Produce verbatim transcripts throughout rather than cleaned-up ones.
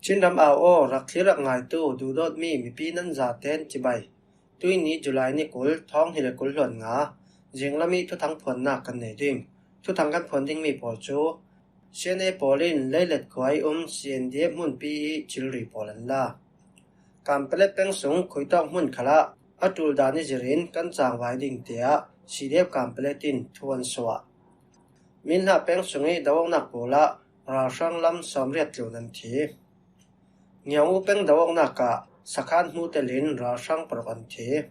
Chin ram au aw, rak thlir rak ngaitu duhdawtmi mipi nan zaten cibai. Tuini July ni kul, thawng hnih le kul hluan nga, zinglam i thuthang phuannak kan nei ding. Thuthang kan phuan dingmi pawl cu C N A pawl in Leilet khua i um C N D F hmunpi i thilri pawl an la. Kanpalet peng sung Khuitawk hmun khalah a ṭul dan i zirin kan cangvai ding, tiah C D F Kanpalet in thu an suah. Minhla peng sung i do awknak pawl ah ralhrang lam sawmriat tlun an thi. Ngiangu peng do awknak ah sakhan hmu telin ralhrang paruk an thi.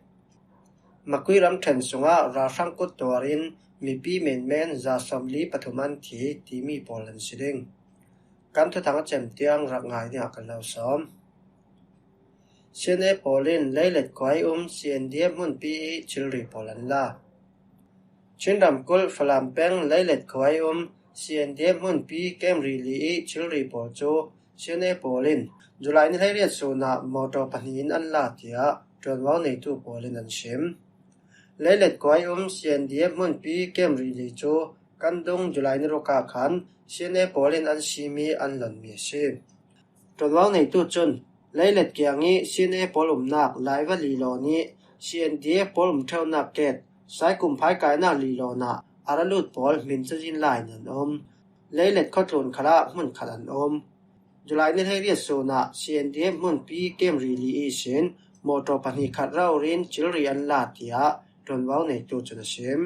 Makui ramṭhen sungah ralhrang kut tuar in mipi menmen za sawmli pathum an thi timi pawl an si ding. Kan thuthang a cem tiang rak ngai dingah kan lo sawm. C N A pawl in Leilet khua i um C N D F hmunpi i thilri pawl an la. Chin ramkulh Falam peng Leilet khua i um C N D F hmunpi kem rili i thilri pawl cu C N A pawl in July ni hleiriat sun ah mawṭaw pahnih in an la, tiah ṭuanvo neitu pawl in an sim. Leilet khua i um C N D F hmunpi kem rili cu kan dung July ni ruk ah khan C N A pawl in an simi an lonmi a si. Ṭuanvo neitu cun Leilet kiang i C N A pawl umnak Laiva Lilo nih C N D F pawl um ṭheunak ket Saikum phaikainak Lilo ah a ra lut pawl hmin cazin lai in an um. Leilet khuatlun khalah hmun khat an um. July ni hleiriat sun ah C N D F hmunpi kem rili ihsin mawṭaw pahnih khat raurin thilri an la, tiah ṭuanvo neitu cun a sim.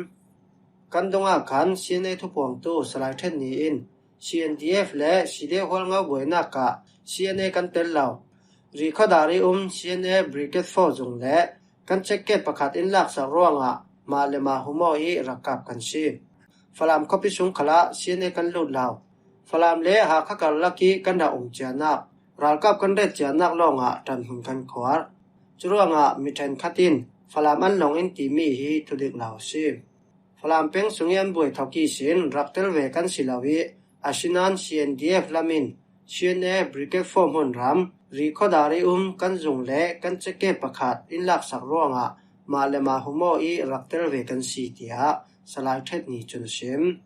Kan dongah khan C N A thupuangtu Salai Ṭhen Ni in C N D F le C D F hualngo buainak ah C N A kan tel lo. Ri khuadar i um C N A Brigade four zung le kan check gate pakhat in laksak ruangah mah le mah hum aw i rak kap kan si. Falam khuapi sung khalah C N A kan lut lo. Falam le Hakha karlak i kan rak um cianak, ralkap kan ret cianak lawngah ṭanhmun kan khuar. Curuangah mi ṭhenkhat in Falam an long in timi hi thudik lo a si. Falam peng sung i an buai thawk ihsin rak tel ve kan si lo i, asinain C N D F lam in C N A Brigade four hmunram, Ri khuadar i um kan zung le kan check gate pakhat in laksak ruangah mah le mah hum aw i rak tel ve kan si, tiah Salai Ṭhen Ni cun a sim.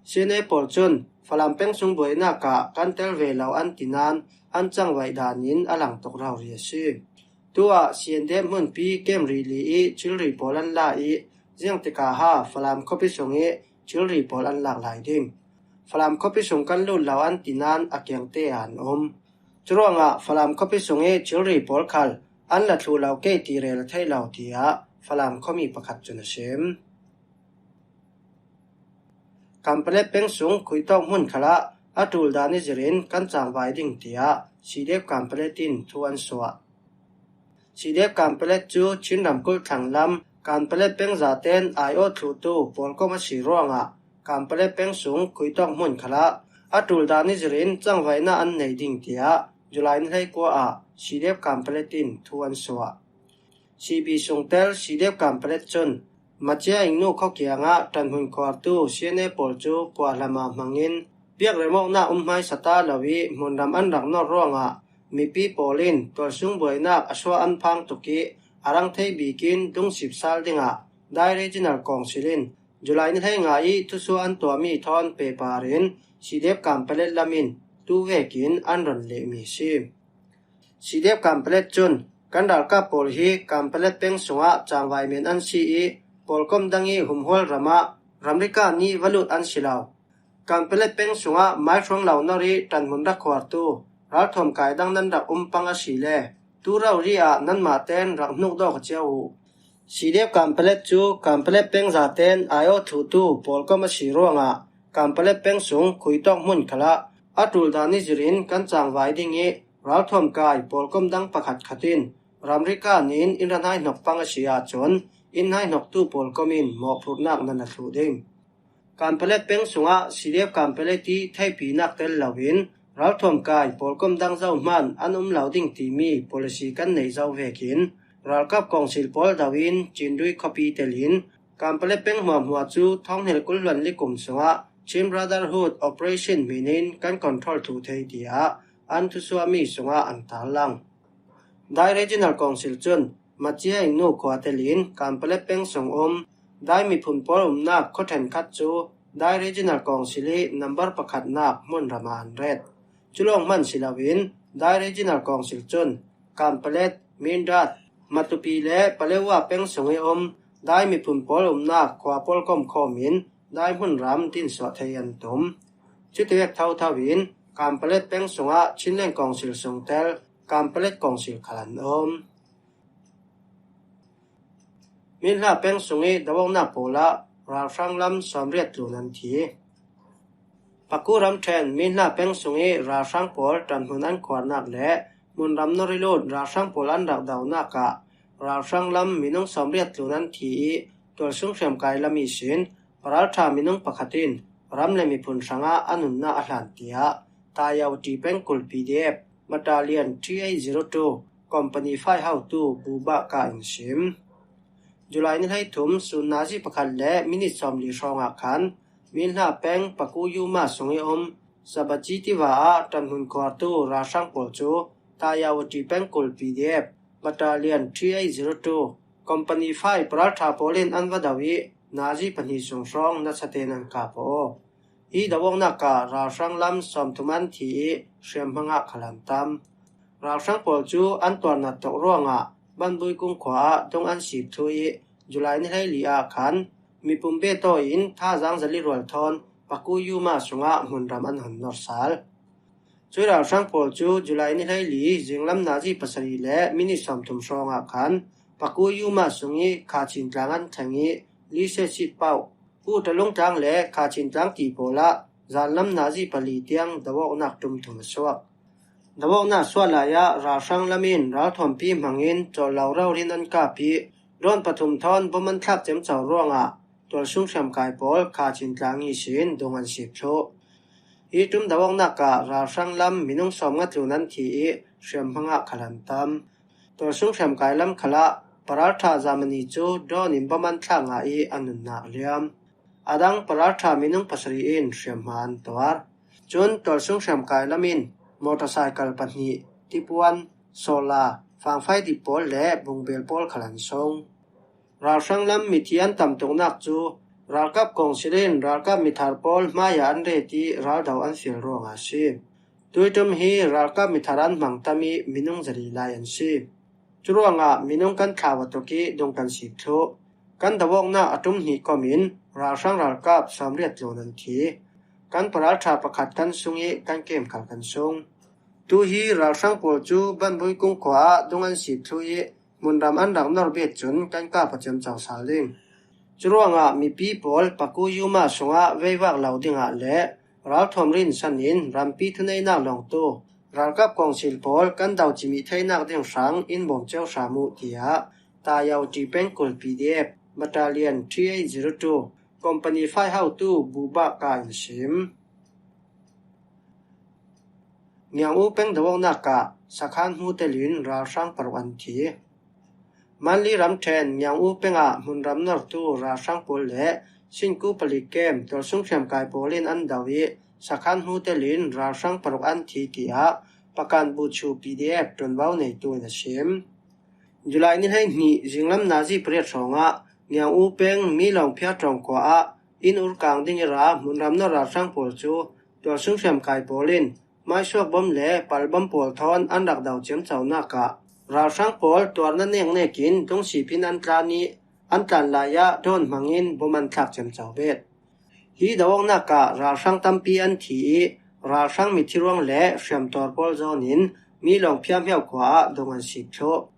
C N A pawl cun Falam peng sung buainak ah kan tel ve lo an ti nain an cangvaih dan in a lang tuk rori a si. Tu ah C N D F hmunpi kem rili i thilri pawl an la i, ziang tikah ha Falam khuapi sung i thilri pawl an lak lai ding. Falam khuapi sung kan lut lo an ti nain a kiangte ah an um. Curuangah Falam khuapi sung i thilri pawl khal an la thluh lo kei ti rel a theih lo, tiah Falam khuami pakhat cun a sim. Kanpalet peng sung Khuitawk hmun khalah a ṭul dan i zirin kan cangvai ding, tiah C D F Kanpalet in thu an suah. C D F Kanpalet cu Chin ramkulh thlanglam Kanpalet peng zaten aiawh thluhtu pawlkom a si ruangah Kanpalet peng sung Khuitawk hmun khalah a ṭul dan i zirin cangvaihnak an nei ding, tiah July ni hleikua ah C D F Kanpalet in thu an suah. C B sungtel C D F Kanpalet cun Macia Ingnu khua kiangah ṭanhmun khuartu C N A pawl cu puahlam ah hmangin biak remawknak um hmaisa ta lo i hmunram an rak nor ruangah mipi pawl in tualsung buainak a suah an phang tuk i a rang thei bikin dungsip sal dingah Dai Regional Council in July ni hleinga i thusuah an tuahmi thawn pehpar in C D F Kanpalet lam in tu vekin an ron lehmi a si. C D F Kanpalet cun kan ralkap pawl hi Kanpalet peng sungah cangvai men an si i pawlkom dang i humhual ramah ramrika nih va lut an si lo. Kanpalet peng sungah maihruang lo nor i ṭanhmun rak khuartu ralthuam kai dang nan rak um pang a si le tu rori ah nanmah ten rak hnukdawk a cio uh. C D F Kanpalet cu Kanpalet peng zaten aiawh thluhtu pawlkom a si ruangah Kanpalet peng sung Khuitawk hmun khalah a ṭul dan i zirin kan cangvai ding i ralthuam kai pawlkom dang pakhat khat in ramrika nih in in ra hnaihnok pang a si ahcun in hnaihnoktu pawlkom in mawhphurhnak nan a thluh ding. Kanpalet peng sungah C D F Kanpalet i theihpinak tel loin ralthuam kai pawlkom dang zohhmanh an um lo ding timi policy kan neih zo vekin ralkap kawngsil pawl do in Cindui khuapi telin Kanpalet peng hmuahhmuah cu thawng hnih le kul hluan li kum sungah Chin Brotherhood Operation hmin in kan control thluh thei, tiah an thusuahmi sungah an tarlang. Dai Regional Council cun Macia Ingnu khua telin Kanpalet peng sung um Dai miphun pawl umnak khua ṭhenkhat cu Dai Regional Council i nambar pakhatnak hmunram ah an ret. Culawng hman si loin Dai Regional Council cun Kanpalet, Mindat, Matupi le Paletwa peng sung i um Dai miphun pawl umnak khua pawl komkhawm in Dai hmunram dinsuah thei an tum. Cutivek thotho in Kanpalet peng sungah Chinland Council sungtel Kanpalet Council khal an um. Minhla peng sung i dawongnak pawl ah ralhrang lam sawmriat tlun an thi. Paku ramṭhen Minhla peng sung i ralhrang pawl ṭanhmun an khuarnak le hmunram nor i lut ralhrang pawl an rak donak ah ralhrang lam minung sawmriat tlun an thi i tualsung hriamkai lam ihsin paralṭha minung pakhat in ram le miphun hrangah a nunnak a hlan tiah Tayauti pengkul P D F Battalion three eight zero two Company five hotu Buba Ka in sim. July ni hleithum sun nazi pakhat le minit sawmli hrawngah khan Minhla peng Paku Yuma sung i um Sabachi tiva ah ṭanhmun khuartu ralhrang pawl cu Tayauti pengkul P D F Battalion three eight zero two Company five paralṭha pawl in an va do i nazi pahnih sung hrawng nasatein an kap aw. Hi dawongnak ah ralhrang lam sawmthum an thi i hriamhmang ah khal an tam. Ralhrang pawl cu an tuarnak tok ruangah Banbui kung khua ah dung an sip thlu i July ni hleili ah khan mipum betaw in thazaang zali rual thawn Paku Yuma sungah hmunram an hon nor sal. Cui ralhrang pawl cu July ni hleili zinglam nazi pasarih le minit sawmthum hrawngah khan Paku Yuma sung i Kha Chin tlang an thleng i Lise Sit Pauh, Pu Talung tlang le Kha Chin tlang ti pawl ah zanlam nazi pali tiang dawawknak tum thum a suak. Dawawknak suah lai ah ralhrang lam in ralthuampi hmangin cawl lo rori in an kap i drone pathum thawn bom an thlak ciamco ruangah tualsung hriamkai pawl Kha Chin tlang ihsin dung an sip thluh. Hi tum dawawknak ah ralhrang lam minung sawmnga tlun an thi i hriamhmang ah khal an tam. Tualsung hriamkai lam khalah paralṭha Germany cu drone in bom an thlak ngah i a nunnak liam. A dang paralṭha minung pasarih in hriamhma an tuar. Cun tualsung hriamkai lam in motorcycle pahnih, tipuan, solar, fangfai dip pawl le bungbel pawl khal an sung. Ralhrang lam mithi an tam tuknak cu ralkap kawngsil in ralkap mithar pawl hmaiah an ret i raldo an fial ruangah a si. Tuiṭum hi ralkap mithar an hmang tam i minung zali lai an si. Curuangah minung kan thlau a tuk i dung kan sip thluh. Kan dawawknak a ṭum hnih kom in ralhrang ralkap sawmriat tlun an thi. Kan paralṭha pakhat kan sung i kan kem khal kan sung. Tu hi ralhrang pawl cu Banbui kung khua ah dung an sip thluh i hmunram an rak nor bet cun kan kap a ciamco sal ding. Curuangah mipi pawl Paku Yuma sungah veivak lo dingah le ralthuam rinsan in rampi thuneihnak lawngtu ralkap kawngsil pawl kan do cimih theinak ding hrang in bawm cio hram uh, tiah Tayauti pengkul P D F Battalion three eight zero two Company five hotu Buba Ka in sim. Ngiang U peng dawawknak ah sakhan hmu telin ralhrang paruk an thi. Manli ramṭhen Ngiang U peng ah hmunram nortu ralhrang pawl le Sinku palik kem tualsung hriamkai pawl in an do i sakhan hmu telin ralhrang paruk an thi, tiah Pakan Buchu P D F ṭuanvo neitu in a sim. July ni hleihnih zinglam nazi pariat hrawngah Ngiang U peng Milawng phiar ṭawng khua ah inn urkang ding i ra hmunram nor ralhrang pawl cu tualsung hriamkai pawl in maisuak bom le pal bom pawl thawn an rak do ciamconak ah ralhrang pawl tuarna neknek in dungsip in an tlan i an tlan lai ah drone hmangin bom an thlak ciamco bet. Hi dawawknak ah ralhrang tampi an thi i ralhrang mithi ruang le hriamtuar pawl zawn in Milawng phiarhmiau khua ah dung an sip thluh.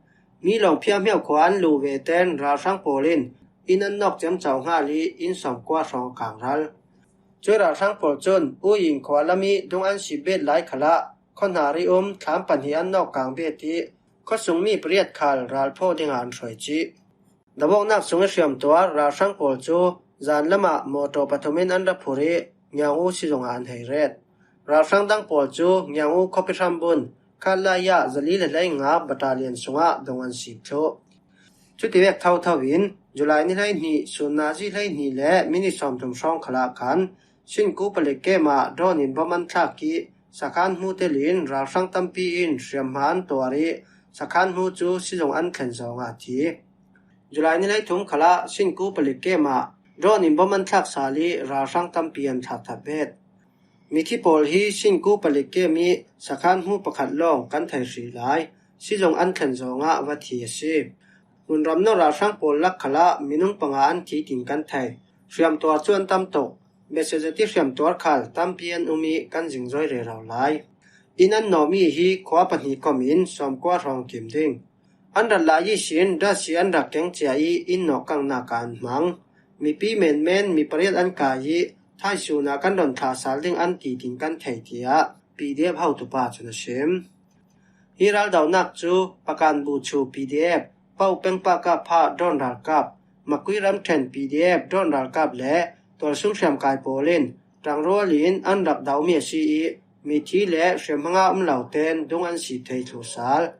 Milawng phiarhmiau khua an luh veten ralhrang pawl in inn an nawk ciamco hngal i inn sawmkua hrawng a kangral. Cui ralhrang pawl cun Uyin khua lam i dung an sip bet lai khalah khuahnar i um thlam pahnih an nawk kang bet i khuasungmi pariat khal ralphawh dingah an hruai cih. Dawawknak sung i hriamtuar ralhrang pawl cu zanlam ah mawṭaw pathum in an ra phurh i Ngiang U sizung ah an hei ret. Ralhrang dang pawl cu Ngiang U khuapi hrambun khat lai ah zali le hleinga battalion sungah dung an sip thluh. Cutivek thotho in July ni hleihnih sun nazi hleihnih le minit sawmthum hrawng khalah khan Sinku palik kem ah drone in bom an thlak i sakhan hmu telin ralhrang tampi in hriamhma an tuar i sakhan hmu cu sizung an thlen zongah a thi. July ni hleithum khalah Sinku palik kem ah drone in bom an thlak sal i ralhrang tampi an thlak that bet. Mithi pawl hi Singku palik kem i sakhan hmu pakhat lawng kan thei hrih lai. Sizung an thlen zawngah va thi a si. Hmunram nawr ralhrang pawl lak khalah minung panga an thi tin kan thei. Hriamtuar chu an tam tuk. Message a ti hriamtuar khal tampi an um i kan zingzawi rero lai. Inn an nawh mi hi khua pahnih khawmin sawmkua hrawng kim ding. An rat lai ihsin Russia an rak keng cia i inn nawh kangnak ah an hmang. Mipi menmen mi pariat an kai i thaisun ah kan rawn thlah sal ding an ti tin kan thei, tiah P D F hotupa chun a sim. Hi raldohnak cu Pakan Buchu P D F, Pau Pengpa Kapha drone ralkap, Makui ramṭhen P D F drone ralkap le tualsung hriamkai pawl in ṭangrual in an rak dohmi a si i mithi le hriamhmanga um lo ten dung an si thei thluh sal.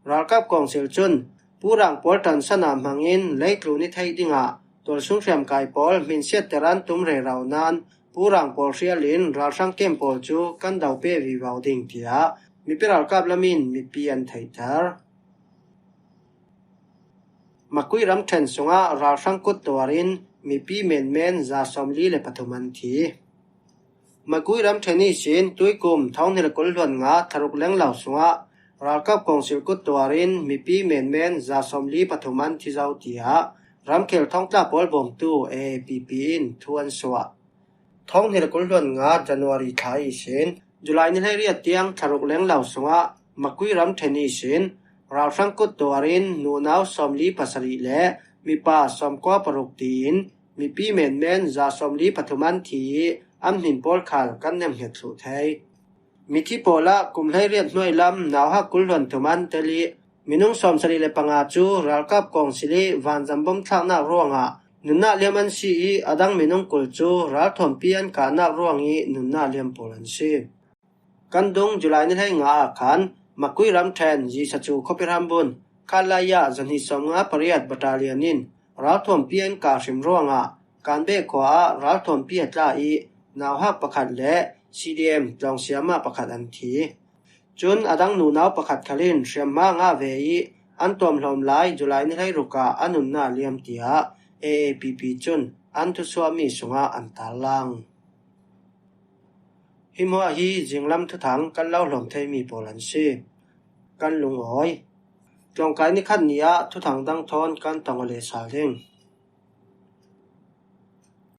Ralkap kawngsil cun Purang pawl ṭansan ah hmangin leitlun i theih dingah tualsung hriamkai pawl hminsiatter an tum rero nan Purang pawl hrialin ralhrang kem pawl cu kan do pe vivo ding, tiah mipi ralkap lamin mipi an theihter. Makui ramṭhen sungah ralhrang kut tuarin mipi menmen za sawmli le pathum an thi. Makui ramṭhen ihsin tuikum thawng hnih le kul hluan nga thla ruk lenglo sungah ralkap kawngsil kut tuarin mipi menmen za sawmli pathum an thi zo, tiah ramkhel thawngtla pawl bawmtu A A P P in thu an suah. Thawng hnih le kul hluan nga January thla ihsin July ni hleiriat tiang thla ruk lenglo sungah Makui ramṭhen ihsin ralhrang kut tuarin nunau sawmli pasarih le mipa sawmkua paruk tiin mipi menmen za sawmli pathum an thi i an hmin pawl khal kan nemnghet thluh thei. Mithi pawlah kum hleiriat hnuai lam nauhak kul hluan thum an tel i minung sawmsarih le panga cu ralkap kawngsil i vanzam bom thlaknak ruangah nunnak liam an si i a dang minung kul cu ralthuampi an kahnak ruang i nunnak liam pawl an si. Kan dung July ni hleinga ah khan Makui ramṭhen Zisachu khuapi hrambun Khalaya zahnih sawmnga pariat battalion in ralthuampi an kah hrim ruangah Kanbeh khua ah ralthuampi a tla i nauhak pakhat le C D M tlawngsiama pakhat an thi. Cun a dang nunau pakhat khal in hriamhma ngah ve i an tuamhlawm lai July ni hleiruk ah a nunnak liam, tiah A A P P cun an thusuahmi sungah an tarlang. Hi hmuah hi zinglam thuthang kan lo hlawm theimi pawl an si. Kan lungawi. Tlawngkai ni khat ni ah thuthang dang thawn kan tong aw leh sal ding.